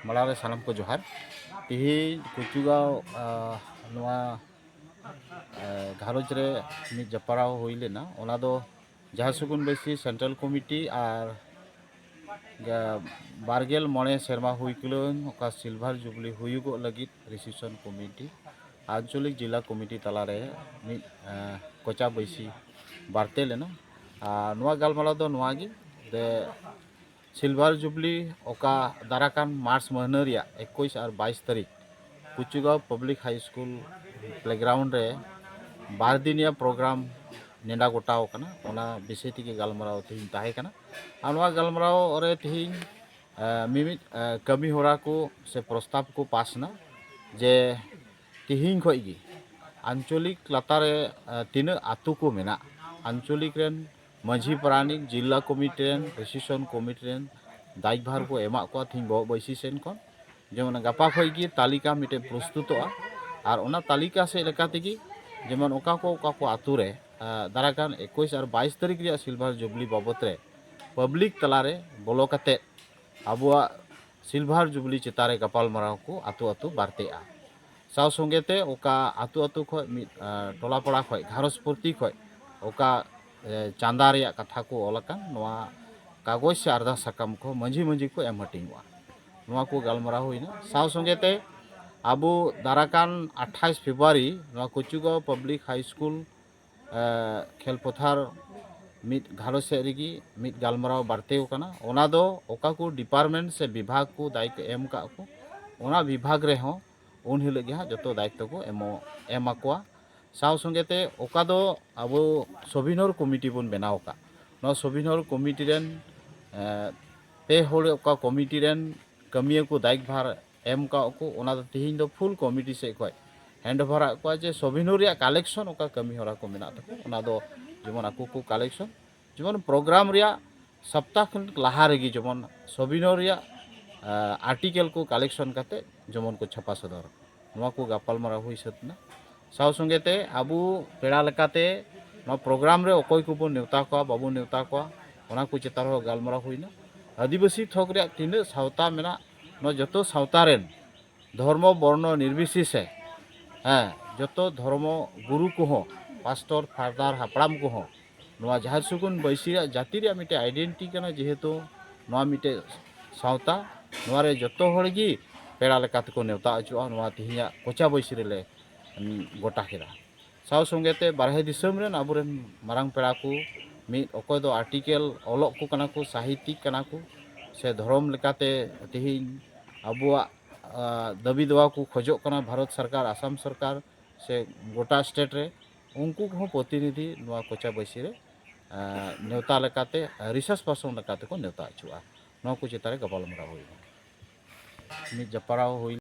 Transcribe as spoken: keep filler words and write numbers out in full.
ᱢᱟᱲᱟᱝ ᱨᱮ ᱥᱟᱱᱟᱢ ᱠᱚ ᱡᱚᱦᱟᱨ᱾ ᱛᱮᱦᱮᱧ ᱠᱩᱪᱩᱜᱟᱸᱣ, ᱟᱸ, ᱱᱚᱣᱟ, ᱟᱸ, ᱜᱷᱟᱨᱚᱸᱡᱽ ᱨᱮ ᱢᱤᱫ ᱡᱟᱯᱲᱟᱣ ᱦᱩᱭ ᱞᱮᱱᱟ᱾ ᱚᱱᱟ ᱫᱚ ᱡᱟᱦᱟᱸ ᱥᱩᱜᱩᱱ ᱵᱟᱹᱭᱥᱤ ᱥᱮᱱᱴᱨᱟᱞ ᱠᱚᱢᱤᱴᱤ ᱟᱨ ᱜᱟ-, ᱵᱟᱨᱜᱮᱞ ᱢᱚᱬᱮ ᱥᱮᱨᱢᱟ ᱦᱩᱭ ᱠᱩᱞᱟᱹᱣ ᱚᱠᱟ ᱥᱤᱞᱵᱷᱟᱨ ᱡᱩᱵᱽᱞᱤ ᱦᱩᱭᱩᱜᱚᱜ ᱞᱟᱹᱜᱤᱫ ᱨᱤᱥᱮᱯᱥᱚᱱ ᱠᱚᱢᱤᱴᱤ, ᱟᱧᱪᱚᱞᱤᱠ ᱡᱤᱞᱟ ᱠᱚᱢᱤᱴᱤ ᱛᱟᱞᱟᱨᱮ ᱢᱤᱫ, ᱟᱸ, ᱠᱚᱪᱟ ᱵᱟᱹᱭᱥᱤ ᱵᱟᱨᱛᱮ ᱞᱮᱱᱟ᱾ ᱟᱨ ᱱᱚᱣᱟ ᱜᱟᱞᱢᱟᱨᱟᱣ ᱫᱚ ᱱᱚᱣᱟ ᱜᱮ ᱡᱮ ᱥᱤᱞᱵᱷᱟᱨ ᱡᱩᱵᱽᱞᱤ ᱚᱠᱟ ᱫᱟᱨᱟᱠᱟᱱ ᱢᱟᱨᱪ ᱢᱟᱹᱦᱱᱟᱹ ᱨᱮᱭᱟᱜ ᱮᱠᱩᱥ ᱟᱨ ᱵᱟᱭᱤᱥ ᱛᱟᱹᱨᱤᱠᱷ ᱠᱩᱪᱩᱜᱟᱸᱣ ᱯᱟᱵᱽᱞᱤᱠ ᱦᱟᱭ ᱥᱠᱩᱞ ᱯᱞᱮᱜᱨᱟᱣᱩᱱᱰ ᱨᱮ ᱵᱟᱨ ᱫᱤᱱᱤᱭᱟ ᱯᱨᱳᱜᱨᱟᱢ ᱱᱮᱰᱟ ᱜᱚᱴᱟᱣ ᱟᱠᱟᱱᱟ᱾ ᱚᱱᱟ ᱵᱤᱥᱚᱭ ᱛᱮᱜᱮ ᱜᱟᱞᱢᱟᱨᱟᱣ ᱛᱮᱦᱮᱧ ᱛᱟᱦᱮᱸ ᱠᱟᱱᱟ᱾ ᱟᱨ ᱱᱚᱣᱟ ᱜᱟᱞᱢᱟᱨᱟᱣ ᱨᱮ ᱛᱮᱦᱮᱧ, ᱟᱸ, ᱢᱤᱢᱤᱫ, ᱟᱸ, ᱠᱟᱹᱢᱤ ᱦᱚᱨᱟ ᱠᱚ ᱥᱮ ᱯᱨᱚᱥᱛᱟᱵ ᱠᱚ ᱯᱟᱥ ᱮᱱᱟ ᱡᱮ ᱛᱮᱦᱮᱧ ᱠᱷᱚᱱ ᱜᱮ ᱟᱧᱪᱚᱞᱤᱠ ᱞᱟᱛᱟᱨ ᱨᱮ, ᱟᱸ, ᱛᱤᱱᱟᱹᱜ ᱟᱹᱛᱩ ᱠᱚ ᱢᱮᱱᱟᱜ, ᱟᱧᱪᱚᱞᱤᱠ ᱨᱮᱱ ᱢᱟᱹᱡᱷᱤ ᱯᱟᱨᱟᱱᱤᱠ, ᱡᱤᱞᱟ ᱠᱚᱢᱤᱴᱤ ᱨᱮᱱ, ᱨᱤᱥᱮᱯᱥᱚᱱ ᱠᱚᱢᱤᱴᱤ ᱨᱮᱱ ᱫᱟᱭᱵᱷᱟᱨ ᱠᱚ ᱮᱢᱟᱜ ᱠᱚᱣᱟ ᱛᱮᱦᱮᱧ ᱵᱚᱦᱚᱜ ᱵᱟᱹᱭᱥᱤ ᱥᱮᱱ ᱠᱷᱚᱱ᱾ ᱡᱮᱢᱚᱱ ᱜᱟᱯᱟ ᱠᱷᱚᱱ ᱜᱮ ᱛᱟᱹᱞᱤᱠᱟ ᱢᱤᱫᱴᱮᱱ ᱯᱨᱚᱥᱛᱩᱛᱚᱜᱼᱟ᱾ ᱟᱨ ᱚᱱᱟ ᱛᱟᱹᱞᱤᱠᱟ ᱥᱮᱫ ᱞᱮᱠᱟ ᱛᱮᱜᱮ ᱡᱮᱢᱚᱱ ᱚᱠᱟ ᱠᱚ, ᱚᱠᱟ ᱠᱚ ᱟᱹᱛᱩ ᱨᱮ, ᱟᱸ, ᱫᱟᱨᱟᱭ ᱠᱟᱱ ᱮᱠᱩᱥ ᱟᱨ ᱵᱟᱭᱤᱥ ᱛᱟᱹᱨᱤᱠᱷ ᱨᱮᱭᱟᱜ ᱥᱤᱞᱵᱷᱟᱨ ᱡᱩᱵᱽᱞᱤ ᱵᱟᱵᱚᱛ ᱨᱮ ᱯᱟᱵᱽᱞᱤᱠ ᱛᱟᱞᱟᱨᱮ ᱵᱚᱞᱚ ᱠᱟᱛᱮᱫ ᱟᱵᱚᱣᱟᱜ ᱥᱤᱞᱵᱷᱟᱨ ᱡᱩᱵᱽᱞᱤ ᱪᱮᱛᱟᱱ ᱨᱮ ᱜᱟᱯᱟᱞᱢᱟᱨᱟᱣ ᱠᱚ ᱟᱹᱛᱩ ᱟᱹᱛᱩ ᱵᱟᱨᱛᱮᱜᱼᱟ᱾ ᱥᱟᱶ ᱥᱚᱸᱜᱮ ᱛᱮ ᱚᱠᱟ ᱟᱹᱛᱩ ᱟᱹᱛᱩ ᱠᱷᱚᱱ ᱢᱤᱫ, ᱟᱸ, ᱴᱚᱞᱟ ᱯᱟᱲᱟ ᱠᱷᱚᱱ, ᱜᱷᱟᱨᱚᱸᱡᱽ ᱯᱨᱚᱛᱤ ᱠᱷᱚᱱ ᱚᱠᱟ, ᱮ, ᱪᱟᱸᱫᱟ ᱨᱮᱭᱟᱜ ᱠᱟᱛᱷᱟ ᱠᱚ ᱚᱞ ᱟᱠᱟᱱ, ᱱᱚᱣᱟ ᱠᱟᱜᱚᱡᱽ ᱥᱮ ᱟᱨᱫᱟᱥ ᱥᱟᱠᱟᱢ ᱠᱚ ᱢᱟᱹᱡᱷᱤ ᱢᱟᱹᱡᱷᱤ ᱠᱚ ᱮᱢ ᱦᱟᱹᱴᱤᱧᱚᱜᱼᱟ᱾ ᱱᱚᱣᱟ ᱠᱚ ᱜᱟᱞᱢᱟᱨᱟᱣ ᱦᱩᱭᱱᱟ᱾ ᱥᱟᱶ ᱥᱚᱸᱜᱮ ᱛᱮ ᱟᱵᱚ ᱫᱟᱨᱟᱠᱟᱱ ᱟᱴᱷᱟᱥ ᱯᱷᱮᱵᱽᱨᱩᱣᱟᱨᱤ ᱱᱚᱣᱟ ᱠᱩᱪᱩᱜᱟᱸᱣ ᱯᱟᱵᱽᱞᱤᱠ ᱦᱟᱭ ᱥᱠᱩᱞ, ᱮ, ᱠᱷᱮᱞ ᱯᱚᱛᱷᱟᱨ ᱢᱤᱫ ᱜᱷᱟᱨᱚᱸᱡᱽ ᱥᱮᱫ ᱨᱮᱜᱮ ᱢᱤᱫ ᱜᱟᱞᱢᱟᱨᱟᱣ ᱵᱟᱨᱛᱮ ᱟᱠᱟᱱᱟ᱾ ᱚᱱᱟ ᱫᱚ ᱚᱠᱟ ᱠᱚ ᱰᱤᱯᱟᱨᱴᱢᱮᱱᱴ ᱥᱮ ᱵᱤᱵᱷᱟᱜᱽ ᱠᱚ ᱫᱟᱭᱤᱛᱛᱚ ᱮᱢ ᱟᱠᱟᱫ ᱠᱚ, ᱚᱱᱟ ᱵᱤᱵᱷᱟᱜᱽ ᱨᱮᱦᱚᱸ ᱩᱱ ᱦᱤᱞᱳᱜ ᱜᱮ ᱦᱟᱸᱜ ᱡᱚᱛᱚ ᱫᱟᱭᱤᱛᱛᱚ ᱠᱚ ᱮᱢᱚᱜ, ᱮᱢ ᱟᱠᱚᱣᱟ᱾ ᱥᱟᱶ ᱥᱚᱸᱜᱮ ᱛᱮ ᱚᱠᱟ ᱫᱚ ᱟᱵᱚ ᱥᱚᱵᱷᱤᱱᱚᱨ ᱠᱚᱢᱤᱴᱤ ᱵᱚᱱ ᱵᱮᱱᱟᱣ ᱟᱠᱟᱫ, ᱱᱚᱣᱟ ᱥᱚᱵᱷᱤᱱᱚᱨ ᱠᱚᱢᱤᱴᱤ ᱨᱮᱱ, ᱮ, ᱯᱮ ᱦᱚᱲ ᱚᱠᱟ ᱠᱚᱢᱤᱴᱤ ᱨᱮᱱ ᱠᱟᱹᱢᱤᱭᱟᱹ ᱠᱚ ᱫᱟᱭᱵᱷᱟᱨ ᱮᱢ ᱠᱟᱜ ᱠᱚ, ᱚᱱᱟ ᱫᱚ ᱛᱮᱦᱮᱧ ᱫᱚ ᱯᱷᱩᱞ ᱠᱚᱢᱤᱴᱤ ᱥᱮᱫ ᱠᱷᱚᱱ ᱦᱮᱱᱰ ᱳᱵᱷᱟᱨ ᱟᱫ ᱠᱚᱣᱟ ᱡᱮ ᱥᱚᱵᱷᱤᱱᱚᱨ ᱨᱮᱭᱟᱜ ᱠᱟᱞᱮᱠᱥᱚᱱ ᱚᱠᱟ ᱠᱟᱹᱢᱤ ᱦᱚᱨᱟ ᱠᱚ ᱢᱮᱱᱟᱜ ᱛᱟᱠᱚ, ᱚᱱᱟ ᱫᱚ ᱡᱮᱢᱚᱱ ᱟᱠᱚ ᱠᱚ ᱠᱟᱞᱮᱠᱥᱚᱱ, ᱡᱮᱢᱚᱱ ᱯᱨᱳᱜᱨᱟᱢ ᱨᱮᱭᱟᱜ ᱥᱚᱯᱛᱟᱦ ᱠᱷᱚᱱ ᱞᱟᱦᱟ ᱨᱮᱜᱮ ᱡᱮᱢᱚᱱ ᱥᱚᱵᱷᱤᱱᱚᱨ ᱨᱮᱭᱟᱜ, ᱟ, ᱟᱨᱴᱤᱠᱮᱞ ᱠᱚ ᱠᱟᱞᱮᱠᱥᱚᱱ ᱠᱟᱛᱮ ᱡᱮᱢᱚᱱ ᱠᱚ ᱪᱷᱟᱯᱟ ᱥᱚᱫᱚᱨ᱾ ᱱᱚᱣᱟ ᱠᱚ ᱜᱟᱯᱟᱞᱢᱟᱨᱟᱣ ᱦᱩᱭ ᱥᱟᱹᱛ ᱮᱱᱟ᱾ ᱥᱟᱶ ᱥᱚᱸᱜᱮ ᱛᱮ ᱟᱵᱚ ᱯᱮᱲᱟ ᱞᱮᱠᱟᱛᱮ ᱱᱚᱣᱟ ᱯᱨᱳᱜᱨᱟᱢ ᱨᱮ ᱚᱠᱚᱭ ᱠᱚᱵᱚᱱ ᱱᱮᱣᱛᱟ ᱠᱚᱣᱟ, ᱵᱟᱵᱚᱱ ᱱᱮᱣᱛᱟ ᱠᱚᱣᱟ, ᱚᱱᱟ ᱠᱚ ᱪᱮᱛᱟᱱ ᱨᱮᱦᱚᱸ ᱜᱟᱞᱢᱟᱨᱟᱣ ᱦᱩᱭᱱᱟ᱾ ᱟᱹᱫᱤᱵᱟᱹᱥᱤ ᱛᱷᱚᱠ ᱨᱮᱭᱟᱜ ᱛᱤᱱᱟᱹᱜ ᱥᱟᱶᱛᱟ ᱢᱮᱱᱟᱜ, ᱱᱚᱣᱟ ᱡᱚᱛᱚ ᱥᱟᱶᱛᱟ ᱨᱮᱱ ᱫᱷᱚᱨᱢᱚ ᱵᱚᱨᱱᱚ ᱱᱤᱨᱵᱤᱥᱮᱥᱮ, ᱦᱮᱸ, ᱡᱚᱛᱚ ᱫᱷᱚᱨᱢᱚ ᱜᱩᱨᱩ ᱠᱚᱦᱚᱸ, ᱯᱟᱥᱴᱚᱨ, ᱯᱷᱟᱫᱟᱨ, ᱦᱟᱯᱲᱟᱢ ᱠᱚᱦᱚᱸ ᱱᱚᱣᱟ ᱡᱟᱦᱮᱨ ᱥᱩᱜᱩᱱ ᱵᱟᱹᱭᱥᱤ ᱨᱮᱭᱟᱜ ᱡᱟᱹᱛᱤ ᱨᱮᱭᱟᱜ ᱢᱤᱫᱴᱮᱱ ᱟᱭᱰᱮᱱᱴᱤᱴᱤ ᱠᱟᱱᱟ, ᱡᱮᱦᱮᱛᱩ ᱱᱚᱣᱟ ᱢᱤᱫᱴᱮᱱ ᱥᱟᱶᱛᱟ, ᱱᱚᱣᱟ ᱨᱮ ᱡᱚᱛᱚ ᱦᱚᱲ ᱜᱮ ᱯᱮᱲᱟ ᱞᱮᱠᱟ ᱛᱮᱠᱚ ᱱᱮᱣᱛᱟ ᱦᱚᱪᱚᱜᱼᱟ᱾ ᱱᱚᱣᱟ ᱛᱮᱦᱮᱧᱟᱜ ᱠᱚᱪᱟ ᱵᱟᱹᱭᱥᱤ ᱨᱮᱞᱮ, ᱩᱸ, ᱜᱚᱴᱟ ᱠᱮᱫᱟ᱾ ᱥᱟᱶ ᱥᱚᱸᱜᱮ ᱛᱮ ᱵᱟᱨᱦᱮ ᱫᱤᱥᱚᱢ ᱨᱮᱱ ᱟᱵᱚᱨᱮᱱ ᱢᱟᱨᱟᱝ ᱯᱮᱲᱟ ᱠᱚ, ᱢᱤᱫ ᱚᱠᱚᱭ ᱫᱚ ᱟᱨᱴᱤᱠᱮᱞ ᱚᱞᱚᱜ ᱠᱚ ᱠᱟᱱᱟ ᱠᱚ, ᱥᱟᱦᱤᱛᱭᱤᱠ ᱠᱟᱱᱟ ᱠᱚ, ᱥᱮ ᱫᱷᱚᱨᱚᱢ ᱞᱮᱠᱟᱛᱮ ᱛᱮᱦᱮᱧ ᱟᱵᱚᱣᱟᱜ, ᱟ, ᱫᱟᱹᱵᱤ ᱫᱟᱣᱟ ᱠᱚ ᱠᱷᱚᱡᱚᱜ ᱠᱟᱱᱟ ᱵᱷᱟᱨᱚᱛ ᱥᱚᱨᱠᱟᱨ, ᱟᱥᱟᱢ ᱥᱚᱨᱠᱟᱨ, ᱥᱮ ᱜᱚᱴᱟ ᱥᱴᱮᱴ ᱨᱮ, ᱩᱱᱠᱩ ᱠᱚᱦᱚᱸ ᱯᱨᱚᱛᱤᱱᱤᱫᱷᱤ ᱱᱚᱣᱟ ᱠᱚᱪᱟ ᱵᱟᱹᱭᱥᱤ ᱨᱮ, ᱟ, ᱱᱮᱣᱛᱟ ᱞᱮᱠᱟᱛᱮ, ᱨᱤᱥᱟᱨᱪ ᱯᱟᱨᱥᱚᱱ ᱞᱮᱠᱟᱛᱮ ᱠᱚ ᱱᱮᱣᱛᱟ ᱦᱚᱪᱚᱜᱼᱟ᱾ ᱱᱚᱣᱟ ᱠᱚ ᱪᱮᱛᱟᱱ ᱨᱮ ᱜᱟᱯᱟᱞᱢᱟᱨᱟᱣ ᱦᱩᱭᱩᱜᱼᱟ᱾ ᱢᱤᱫ ᱡᱟᱯᱲᱟᱣ ᱦᱩᱭ